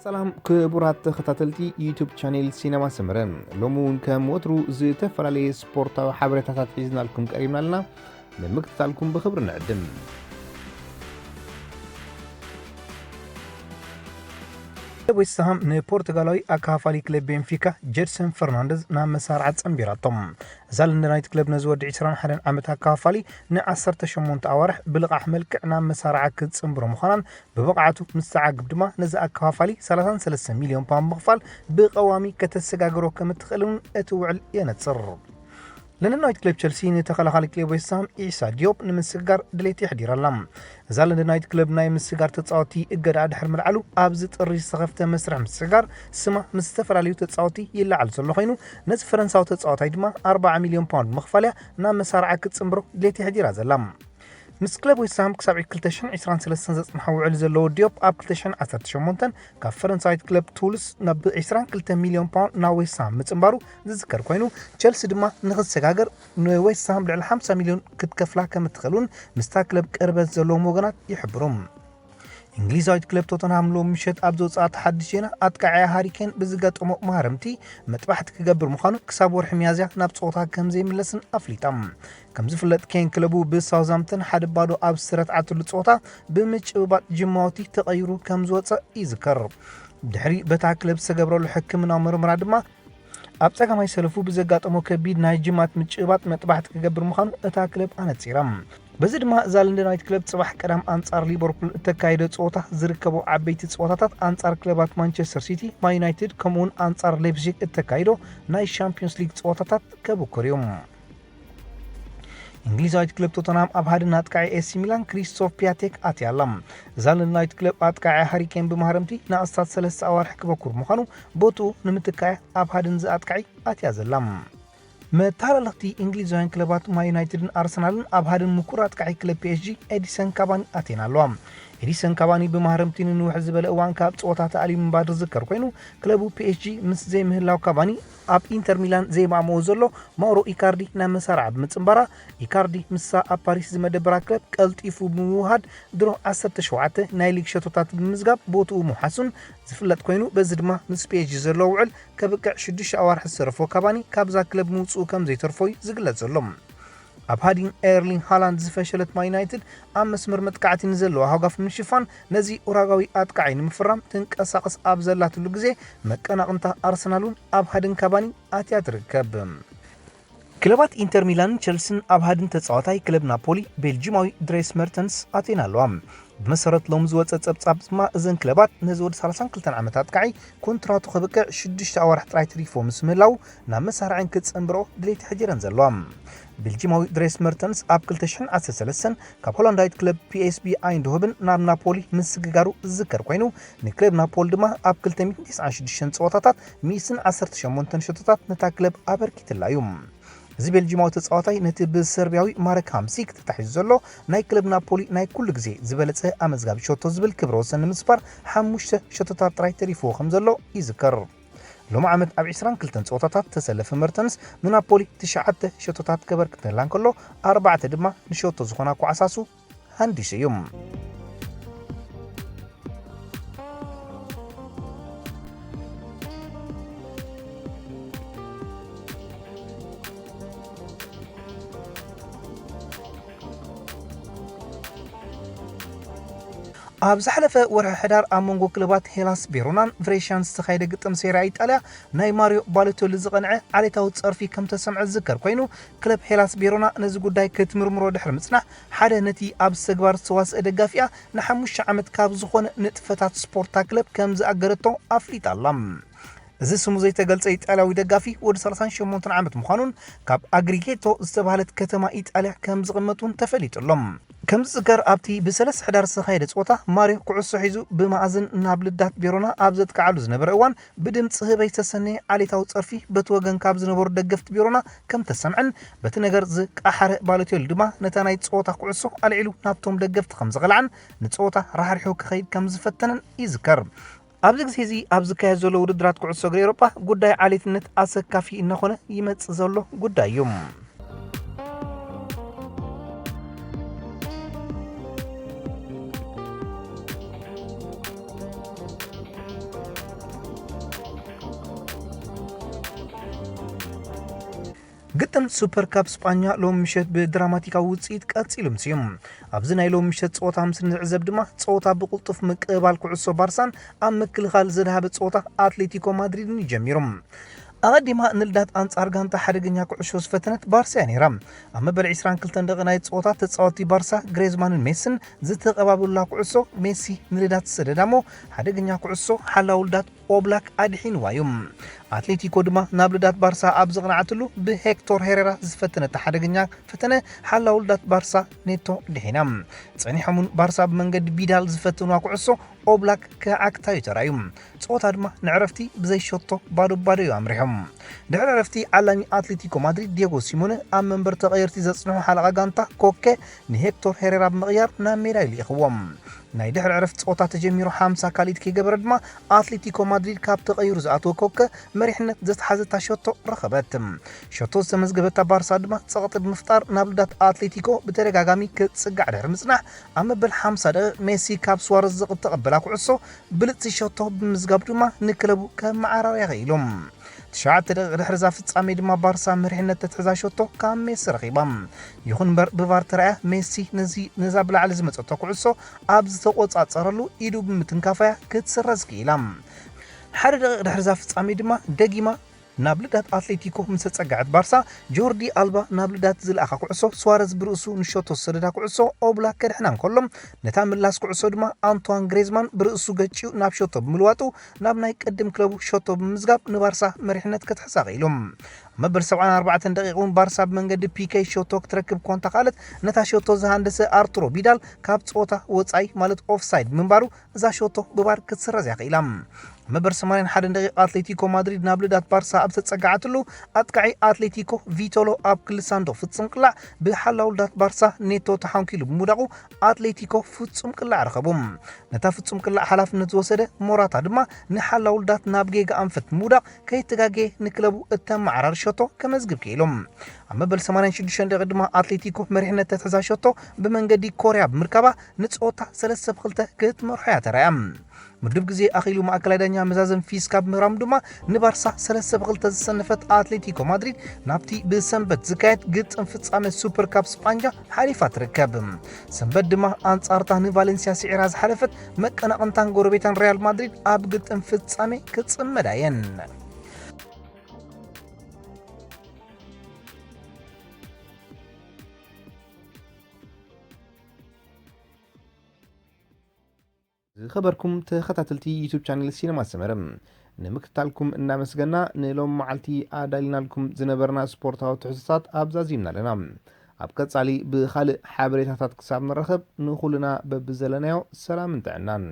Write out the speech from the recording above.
ሰላም ክቡራት ተኸታተልቲ ዩቱብ ቻኔል ሲነማ ሰመረ፣ ሎሚ እውን ከም ወትሩ ዝተፈላለየ ስፖርታዊ ሓበሬታታት ሒዝናልኩም ቀሪብና ኣለና። ንምክትታልኩም ብኽብሪ ንዕድም። ዌስትሃም ንፖርቱጋላዊ ኣካፋሊ ክለብ ቤንፊካ ጀድሰን ፈርናንደዝ ናብ መሳርዓ ጸንቢራቶም። እዛ ለንደናዊት ክለብ ነዚ ወዲ ዕስራን ሓደን ዓመት ኣካፋሊ ን ዓሰርተ ሸሞንተ ኣዋርሕ ብልቓሕ መልክዕ ናብ መሳርዓ ክትጽንብሮ ምዃናን ብብቕዓቱ ምስ ተዓግብ ድማ ነዚ ኣካፋፋሊ ሰላሳን ሰለስተ ሚልዮን ፓውንድ ብምኽፋል ብቐዋሚ ከተሰጋግሮ ከም እትኽእል እውን እቲ ውዕል የነጽር። ለንደናዊት ክለብ ቸልሲ ንተኸላኻሊ ክለብ ዌስትሃም ኢሳ ዲዮፕ ንምስግጋር ድሌት የሕዲራ ኣላ። እዛ ለንደናዊት ክለብ ናይ ምስግጋር ተጻወቲ እገዳ ድሕሪ ምልዓሉ ኣብዚ ጥሪ ዝተኸፍተ መስርሕ ምስግጋር ስማ ምስ ዝተፈላለዩ ተጻወቲ ይለዓል ዘሎ ኮይኑ፣ ነዚ ፈረንሳዊ ተጻወታይ ድማ ኣርባዓ ሚልዮን ፓውንድ ምኽፋል እያ ናብ መሳርዓ ክትጽንብሮ ድሌት የሕዲራ ዘላ። ምስ ክለብ ዌስትሃም ክሳብ ክልተ ሽሕን ዕስራን ሰለስተን ዘጽንሖ ውዕል ዘለዎ ዲዮፕ ኣብ ክልተ ሽሕን ዓሰርተ ሸሞንተን ካብ ፈረንሳዊት ክለብ ቱልስ ናብ ዕስራን ክልተ ሚልዮን ፓውንድ ናብ ዌስትሃም ምጽንባሩ ዝዝከር ኮይኑ፣ ቸልሲ ድማ ንኽሰጋገር ንዌስትሃም ልዕሊ ሓምሳ ሚልዮን ክትከፍላ ከም እትኽእል እውን ምስታ ክለብ ቅርበት ዘለዎም ወገናት ይሕብሩ። እንግሊዛዊት ክለብ ቶተንሃም ሎም ምሸት ኣብ ዘውፅኣቶ ሓድሽ ዜና ኣጥቃዓያ ሃሪኬን ብዝገጠሞ ማህረምቲ መጥባሕቲ ክገብር ምዃኑ ክሳብ ወርሒ ሚያዝያ ናብ ፀወታ ከም ዘይምለስን ኣፍሊጣ። ከም ዝፍለጥ ኬን ክለቡ ብሳውዛምተን ሓደ ባዶ ኣብ ዝተረትዓትሉ ፀወታ ብምጭብባጥ ጅማውቲ ተቐይሩ ከም ዝወፀ ይዝከር። ድሕሪ በታ ክለብ ዝተገብረሉ ሕክምናዊ ምርመራ ድማ ኣብ ጸጋማይ ሰለፉ ብዘጋጠሞ ከቢድ ናይ ጅማት ምጭባጥ መጥባሕቲ ክገብር ምዃኑ እታ ክለብ ኣነጺራ። በዚ ድማ እዛ ለንደናዊት ክለብ ጽባሕ ቀዳም ኣንጻር ሊቨርፑል እተካይዶ ጸወታ ዝርከቦ ዓበይቲ ጸወታታት ኣንጻር ክለባት ማንቸስተር ሲቲ፣ ማን ዩናይትድ ከምኡውን ኣንጻር ሌፕዚግ እተካይዶ ናይ ሻምፒዮንስ ሊግ ጸወታታት ከብኩር እዩ። እንግሊዛዊት ክለብ ቶተንሃም ኣብ ሃድን ኣጥቃዒ ኤሲ ሚላን ክሪስቶፍ ፒያቴክ ኣትያ ኣላ። እዛ ለንደናዊት ክለብ ኣጥቃዒ ሃሪኬን ብማህረምቲ ንኣስታት ሰለስተ ኣዋርሕ ክበኩር ምዃኑ ቦትኡ ንምትካያ ኣብ ሃድን ዝኣጥቃዒ ኣትያ ዘላ። መተላለኽቲ እንግሊዛውያን ክለባት ማን ዩናይትድን ኣርሰናልን ኣብ ሃድን ምኩር ኣጥቃዒ ክለብ ፒኤስጂ ኤዲሰን ካባኒ ኣትየን ኣለዋ። ኤዲሰን ካባኒ ብማህረምቲ ንንውሕ ዝበለ እዋን ካብ ጸወታ ተኣልዩ ምንባር ዝዝከር ኮይኑ፣ ክለቡ ፒኤስጂ ምስ ዘይምህላው ካባኒ ኣብ ኢንተር ሚላን ዘይማእምኦ ዘሎ ማውሮ ኢካርዲ ናብ መሳርዓ ብምጽንባራ፣ ኢካርዲ ምስሳ ኣብ ፓሪስ ዝመደበራ ክለብ ቀልጢፉ ብምውሃድ ድሮ ዓሰርተ ሸውዓተ ናይ ሊግ ሸቶታት ብምምዝጋብ ቦትኡ ምውሓሱን ዝፍለጥ ኮይኑ፣ በዚ ድማ ምስ ፒኤስጂ ዘሎ ውዕል ከብቅዕ ሽዱሽተ ኣዋርሒ ዝተረፎ ካባኒ ካብዛ ክለብ ምውጽኡ ከም ዘይተርፎ እዩ ዝግለጽ ዘሎ። ኣብ ሃዲን ኤርሊንግ ሃላንድ ዝፈሸለት ማን ዩናይትድ ኣብ መስመር መጥቃዕቲ ንዘለዋ ሃጓፍ ንምሽፋን ነዚ ኡራጋዊ ኣጥቃዒ ንምፍራም ትንቀሳቐስ ኣብ ዘላትሉ ግዜ፣ መቀናቕንታ ኣርሰናል እውን ኣብ ሃድን ካባኒ ኣትያ ትርከብ። ክለባት ኢንተር ሚላንን ቸልሲን ኣብ ሃድን ተጻዋታይ ክለብ ናፖሊ ቤልጂማዊ ድሬስ መርተንስ ኣትየን ኣለዋ። ብመሰረት ሎም ዝወጸ ጸብጻብ ድማ እዘን ክለባት ነዚ ወዲ ሰላሳን ክልተን ዓመት ኣጥቃዒ ኮንትራቱ ከብቅዕ ሽዱሽተ ኣዋርሕ ጥራይ ተሪፎ ምስ ምህላው ናብ መሳርዐን ክጽንብሮ ድሌት ሕዲረን ዘለዋ። ቤልጂማዊ ድሬስ መርተንስ ኣብ ክልተ ሽሕን ዓሰርተ ሰለስተን ካብ ሆላንዳዊት ክለብ ፒኤስቢ ኣይንድሆብን ናብ ናፖሊ ምስግጋሩ ዝዝከር ኮይኑ፣ ንክለብ ናፖሊ ድማ ኣብ ክልተ ሚእትን ተስዓን ሽዱሽተን ጸወታታት ሚእትን ዓሰርተ ሸሞንተን ሸቶታት ነታ ክለብ ኣበርኪትላ እዩ። እዚ ቤልጂማዊ ተጻዋታይ ነቲ ብሰርቢያዊ ማረክ ሃምሲክ ተታሒዙ ዘሎ ናይ ክለብ ናፖሊ ናይ ኩሉ ግዜ ዝበለጸ ኣመዝጋቢ ሸቶ ዝብል ክብረ ወሰን ንምስባር ሓሙሽተ ሸቶታት ጥራይ ተሪፍዎ ከም ዘሎ ይዝከር። ሎሚ ዓመት ኣብ ዕስራን ክልተን ጸወታታት ተሰለፈ መርተንስ ንናፖሊ ትሽዓተ ሸቶታት ከበርክተላ እንከሎ፣ ኣርባዕተ ድማ ንሸቶ ዝኾና ኳዕሳሱ ሃንዲሱ እዩ። ኣብ ዝሓለፈ ወርሒ ሕዳር ኣብ መንጎ ክለባት ሄላስ ቬሮናን ቭሬሽያን ዝተኻየደ ግጥም ሴሪያ ኢጣልያ ናይ ማሪዮ ባሎቴሊ ዝቐንዐ ዓሌታዊ ጸርፊ ከም ተሰምዐ ዝዝከር ኮይኑ፣ ክለብ ሄላስ ቬሮና ነዚ ጉዳይ ክትምርምሮ ድሕሪ ምጽናሕ፣ ሓደ ነቲ ኣብዚ ተግባር ዝተዋስአ ደጋፊኣ ንሓሙሽተ ዓመት ካብ ዝኾነ ንጥፈታት ስፖርታ ክለብ ከም ዝኣገደቶ ኣፍሊጣ ኣላ። እዚ ስሙ ዘይተገልጸ ኢጣልያዊ ደጋፊ ወዲ ሰላሳን ሸሞንተን ዓመት ምዃኑን ካብ ኣግሪጌቶ ዝተባህለት ከተማ ኢጣልያ ከም ዝቕመጥ እውን ተፈሊጡ ኣሎ። ከም ዝዝከር ኣብቲ ብሰለስተ ሕዳር ዝተኻየደ ጸወታ ማሪዮ ኩዕሶ ሒዙ ብማእዝን ናብ ልዳት ቬሮና ኣብ ዘጥቅዓሉ ዝነበረ እዋን ብድምጺ ህበይ ዝተሰነየ ዓሌታዊ ጸርፊ በቲ ወገን ካብ ዝነበሩ ደገፍቲ ቬሮና ከም ተሰምዐን በቲ ነገር ዝቃሓረ ባሎቴሊ ድማ ነታ ናይ ጸወታ ኩዕሶ ኣልዒሉ ናብቶም ደገፍቲ ከም ዝቐልዓን ንጸወታ ራሕሪሑ ክኸይድ ከም ዝፈተነን ይዝከር። ኣብዚ ግዜ እዚ ኣብ ዝካየድ ዘሎ ውድድራት ኩዕሶ እግሪ ኤውሮጳ ጉዳይ ዓሌትነት ኣሰካፊ እናኾነ ይመጽእ ዘሎ ጉዳይ እዩ። ግጥም ሱፐር ካፕ ስጳኛ ሎም ምሸት ብድራማቲካዊ ውፅኢት ቀፂሉ ምስዩ። ኣብዚ ናይ ሎም ምሸት ፀወታ ምስ ንዕዘብ ድማ ፀወታ ብቕልጡፍ ምቅባል ኩዕሶ ባርሳን ኣብ ምክልኻል ዘድሃበ ፀወታ ኣትሌቲኮ ማድሪድን እዩ ጀሚሩ። ኣቐዲማ ንልዳት ኣንጻር ጋንታ ሓደገኛ ኩዕሾ ዝፈተነት ባርሳ እያ ነይራ። ኣብ መበል ዕስራን ክልተን ደቂ ናይ ፀወታ ተፃወቲ ባርሳ ግሬዝማንን ሜስን ዝተቐባበሉላ ኩዕሶ ሜሲ ንልዳት ዝሰደዳ እሞ ሓደገኛ ኩዕሶ ሓላው ልዳት ኦብላክ ኣድሒንዋ እዩ። ኣትሌቲኮ ድማ ናብ ልዳት ባርሳ ኣብ ዘቕናዕትሉ ብሄክቶር ሄሬራ ዝፈተነታ ሓደገኛ ፈተነ ሓላው ልዳት ባርሳ ኔቶ ድሒና። ጸኒሖም እውን ባርሳ ብመንገዲ ቢዳል ዝፈተንዋ ኩዕሶ ኦብላክ ክዓግታ እዩ ተራእዩ። ጸወታ ድማ ንዕረፍቲ ብዘይ ሸቶ ባዶ ባዶ እዩ ኣምሪሑ። ድሕሪ ዕረፍቲ ዓላሚ ኣትሌቲኮ ማድሪድ ዲየጎ ሲሞነ ኣብ መንበር ተቐየርቲ ዘጽንሑ ሓለቓ ጋንታ ኮኬ ንሄክቶር ሄሬራ ብምቕያር ናብ ሜዳ ይልኢኽዎም። ናይ ድሕሪ ዕረፍቲ ጸወታ ተጀሚሩ ሓምሳ ካልኢት ከይገበረ ድማ ኣትሌቲኮ ማድሪድ ካብ ተቐይሩ ዝኣተወ ኮከ መሪሕነት ዘተሓዘታ ሸቶ ረኸበት። ሸቶ ዝተመዝገበታ ባርሳ ድማ ጸቕጢ ብምፍጣር ናብ ልዳት ኣትሌቲኮ ብተደጋጋሚ ክትጽጋዕ ድሕሪ ምጽናሕ ኣብ መበል ሓምሳ ደቂቕ ሜሲ ካብ ሱዋረዝ ዝቕተቐበላ ኩዕሶ ብልጽቲ ሸቶ ብምዝጋብ ድማ ንክለቡ ከመዓራርያ ኽኢሉ። ትሽዓተ ደቂቕ ድሕሪ እዛ ፍጻሜ ድማ ባርሳ መሪሕነት ተትሕዛ ሸቶ ካብ ሜሲ ረኺባ። ይኹን እምበር ብቫር ተራእያ ሜሲ ነዚ ነዛ ብላዕሊ ዝመጸቶ ኩዕሶ ኣብ ዝተቆጻጸረሉ ኢዱ ብምትንካፋያ ክትስረዝ ክኢላ። ሓደ ደቂቕ ድሕሪ እዛ ፍጻሜ ድማ ደጊማ ናብ ልዳት ኣትሌቲኮ ምስ ተጸግዐት ባርሳ ጆርዲ ኣልባ ናብ ልዳት ዝለኣኻ ኩዕሶ ስዋረዝ ብርእሱ ንሸቶ ዝሰደዳ ኩዕሶ ኦብላክ ከድሕና እንከሎ ነታ ምላስ ኩዕሶ ድማ ኣንቷን ግሬዝማን ብርእሱ ገጭዩ ናብ ሸቶ ብምልዋጡ ናብ ናይ ቅድም ክለቡ ሸቶ ብምምዝጋብ ንባርሳ መሪሕነት ክትሕዛ ኽኢሉ። መበል ሰብዓን ኣርባዕተን ደቂቕ እውን ባርሳ ብመንገዲ ፒኬ ሸቶ ክትረክብ ኮንታ ካልት ነታ ሸቶ ዝሃንደሰ ኣርቱሮ ቢዳል ካብ ፀወታ ወፃኢ ማለት ኦፍሳይድ ምንባሩ እዛ ሸቶ ብባር ክትስረዝ እያ ክኢላ። መበል ሰማንያን ሓደን ደቂቕ ኣትሌቲኮ ማድሪድ ናብ ልዳት ባርሳ ኣብ ተፀጋዓትሉ ኣጥቃዒ ኣትሌቲኮ ቪቶሎ ኣብ ክልሳንዶ ፍጹም ቅላዕ ብሓላው ልዳት ባርሳ ኔቶ ተሓንኪሉ ብምውዳቑ ኣትሌቲኮ ፍጹም ቅላዕ ረኸቡ። ነታ ፍጹም ቅላዕ ሓላፍነት ዝወሰደ ሞራታ ድማ ንሓላው ልዳት ናብ ጌጋ ኣንፈት ብምውዳቕ ከይተጋገየ ንክለቡ እተመዓራሪ ሸቶ ከመዝግብ ክኢሉ። ኣብ መበል ሰማንያን ሽዱሽተን ደቂቕ ድማ ኣትሌቲኮ መሪሕነት ተትሕዛ ሸቶ ብመንገዲ ኮርያ ብምርካባ ንጸወታ ሰለስተ ብ ክልተ ክትመርሖ እያ ተራእያ። ምዱብ ግዜ ኣኺሉ ማእከላይ ዳኛ መዛዘም ፊስካ ብምህራሙ ድማ ንባርሳ ሰለስተ ብ ክልተ ዝሰነፈት ኣትሌቲኮ ማድሪድ ናብቲ ብሰንበት ዝካየድ ግጥም ፍጻመ ሱፐር ካፕ ስጳንጃ ሓሊፋ ትርከብ። ሰንበት ድማ ኣንጻርታ ንቫሌንሲያ ስዒራ ዝሓለፈት መቀናቕንታን ጎረቤታን ሪያል ማድሪድ ኣብ ግጥም ፍጻሜ ክጽመዳ እየን። ዝኸበርኩም ተኸታተልቲ ዩቱብ ቻነል ሲነማ ሰመረ፣ ንምክትታልኩም እናመስገና፣ ንሎም መዓልቲ ኣዳሊናልኩም ዝነበርና ስፖርታዊ ትሕዝቶታት ኣብዛዚምና ኣለና። ኣብ ቀጻሊ ብኻልእ ሓበሬታታት ክሳብ ንራኸብ፣ ንኹልና በብዘለናዮ ሰላምን ጥዕናን።